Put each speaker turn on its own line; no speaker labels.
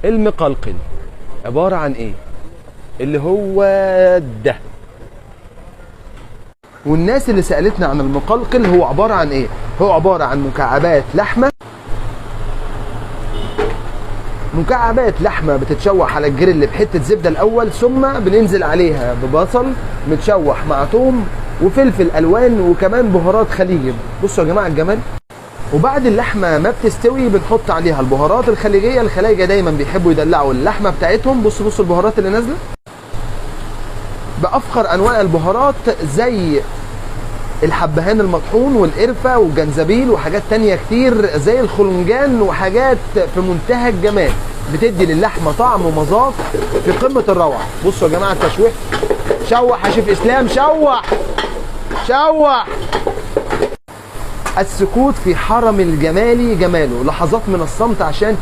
المقلقل عبارة عن ايه؟ اللي هو ده. والناس اللي سألتنا عن المقلقل هو عبارة عن ايه؟ هو عبارة عن مكعبات لحمة، مكعبات لحمة بتتشوح على الجريل بحتة زبدة الأول، ثم بننزل عليها ببصل متشوح مع توم وفلفل ألوان وكمان بهارات خليجي. بصوا يا جماعة الجمال. وبعد اللحمة ما بتستوي بنحط عليها البهارات الخليجية. الخلايجة دايما بيحبوا يدلعوا اللحمة بتاعتهم. بصوا بصوا البهارات اللي نازلة بأفخر أنواع البهارات زي الحبهان المطحون والقرفة والجنزبيل وحاجات تانية كتير زي الخلنجان وحاجات في منتهى الجمال، بتدي للحمة طعم ومذاق في قمة الروعة. بصوا يا جماعة التشويح، شوح يا شيف إسلام، شوح شوح. السكوت في حرم الجمال جماله، لحظات من الصمت عشان